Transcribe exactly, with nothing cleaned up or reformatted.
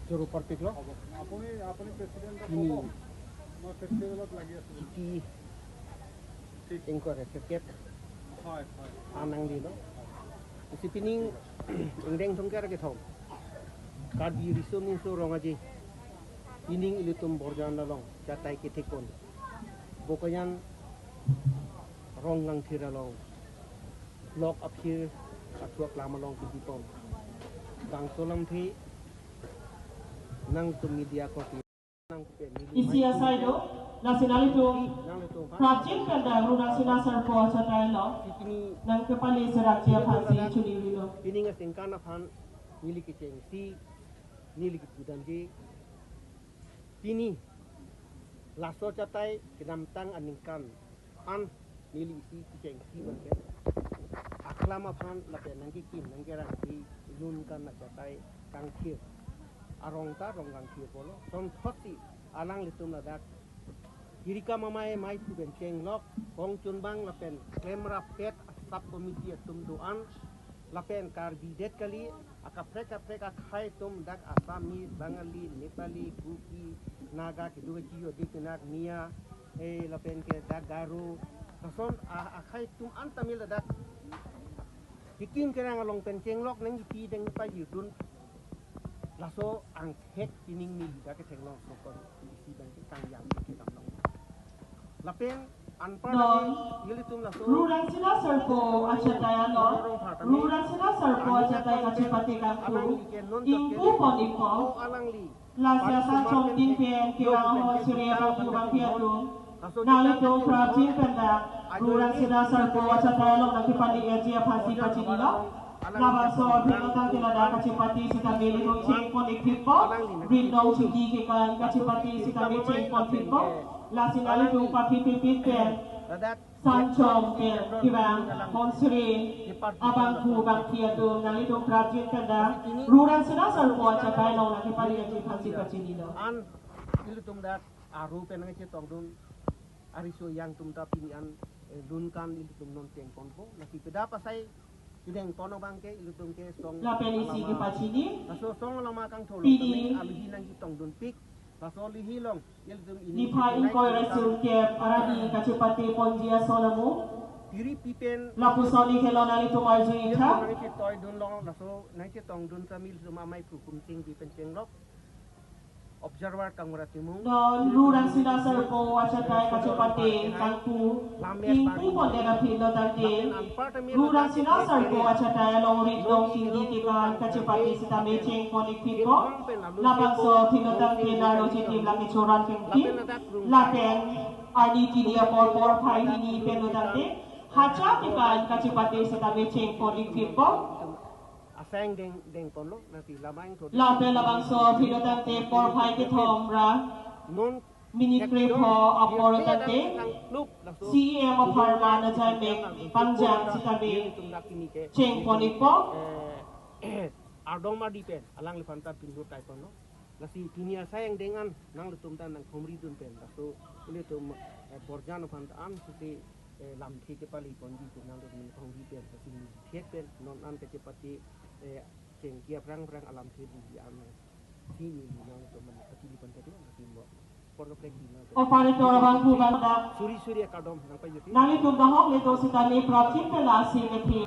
জোৰ পাৰ্টিক ল। আপুনি, আপুনি প্ৰেচিডেণ্টক ক'ব। মই ফেষ্টিভেলত লাগি আছোঁ বুলি। City ঠিক। Anchor circuit হয়, হয়। Anang di lo. Isi pining ingdeng thongker kethom. Karbi Riso Nimso Rong Aje. Pining ilitum Borjan along chatai kethekpon. Bokajan Rong Langthir along. Lok aphir athuak lam along kipipon. Bangso lamthe nangtum media korte nangtum pen neli isi asai do, lasi nanglitum prapjin pen dak Ru Dangsina Sarpo achatai along nangkepali serakji aphansi choningri lo. Pining aningkan aphan neli kechengsi, neli kipudamji. Pini laso achatai kedamtang aningkan an neli isi kechengsi abangke aklam aphan lapen nangkekim nangkerangsi Lunkan achatai kangthir arong ta Rong Kangthir pulo. Sonthotsi alanglitum ladak hirika mamai maiphu pen chenglok kongchunbang lapen klemrap pet sub committee atum do-an lapen Karbi det kali akaprek kaprek akhei atum dak Assamese, Bengali, Nepali, Kuki, Naga, kedo kachijo de kenak Miya, eh, lapen ke dak Garo, lason a-, akhei atum an tame ladak kekim kerang along pen chenglok nangkipi nangpajirdun. Laso angthek pining neli dak kethek long sokon isi abangke kangjang kethek long. Lapen anpar non nelitum laso Ru Dangsina Sarpo achatai along, Ru Dangsina Sarpo achatai kachepate kangpu ingpu pon ikpo. Alangli lasi asai chongting pen kevang ahoi suri abangphu abangphi atum, nanglitum prapjin pen dak Ru Dangsina Sarpo achatai along nangkepali eji aphansi pachini lo. Labangso aphi lo tangte ladak kachepate sitame ilitum chengpon ikphitpo. Rinong chiki kekan kachepate sitame chengpon phitpo. Lasi nanglitum paphi pipit pen sanchong pen kevang ahoi suri abangphu abangphi atum nanglitum prapjin pen dak Ru Dangsina Sarpo achatai along nangkepali eji aphansi pachini lo. An ilitum dak aru pen nangchetongdun ariso yang atum ta pini an, eh, Lunkan ilitum non chengponpo. Lasi peda pasai kedeng tono abangke ilitum ke song lapen isi alama kepachini. Laso song alama kangthur pini kami aluhi nangchetongdunpik. Laso aluhi along ilitum ini niphai ingkoi ra sirkep arni kachepate ponji ason amo. Tiri pipen lapuson ikelo nanglitum arju ilitum itha nangchetoidun long laso nangchetongdun kami ilitum amai phu kumching di pen chenglok. Observer Kangbura Timung. Non Ru Dangsina Sarpo achatai kachepate kangpu ingpu pondet aphi lo tangte Ru Dangsina Sarpo achatai along rinong chingki kekan kachepate sitame chengpon ikphitpo. Labangso aphi lo tangte Narlo Chitim Langkechor Rongpi lapen arni tini apor porphai hini pen lo tangte hacha kekan kachepate sitame chengpon ikphitpo. Asai angdeng dengponlo, nasi lama ingthur. Lapen labangso aphi lo tangte porphai kethom ra non minit krepho apor tangte C E M apharman ajaimek pangjang sitame chengpon ikpo. Eh, Ardom Madi pen alangliphan ta pindur taiponlo. Lasi pini asai angdeng an nanglitum ta nangkhomridun pen. Laso ilitum, eh, Borjan aphan ta an susi, eh, lamthe kepali ponji pu nanglitum khomri pen. Lasi thek pen non an kachepate, eh, chengki aphrang aphrang alamthe di an. Sini di nanglitum man kachili pen tadi lasi mo. Por kaprek di nanglitum. Operator abangphu abang dak suri suri akardom nangpajutji. Nanglitum dahok le do sitame prapjin pen lasi ngethi.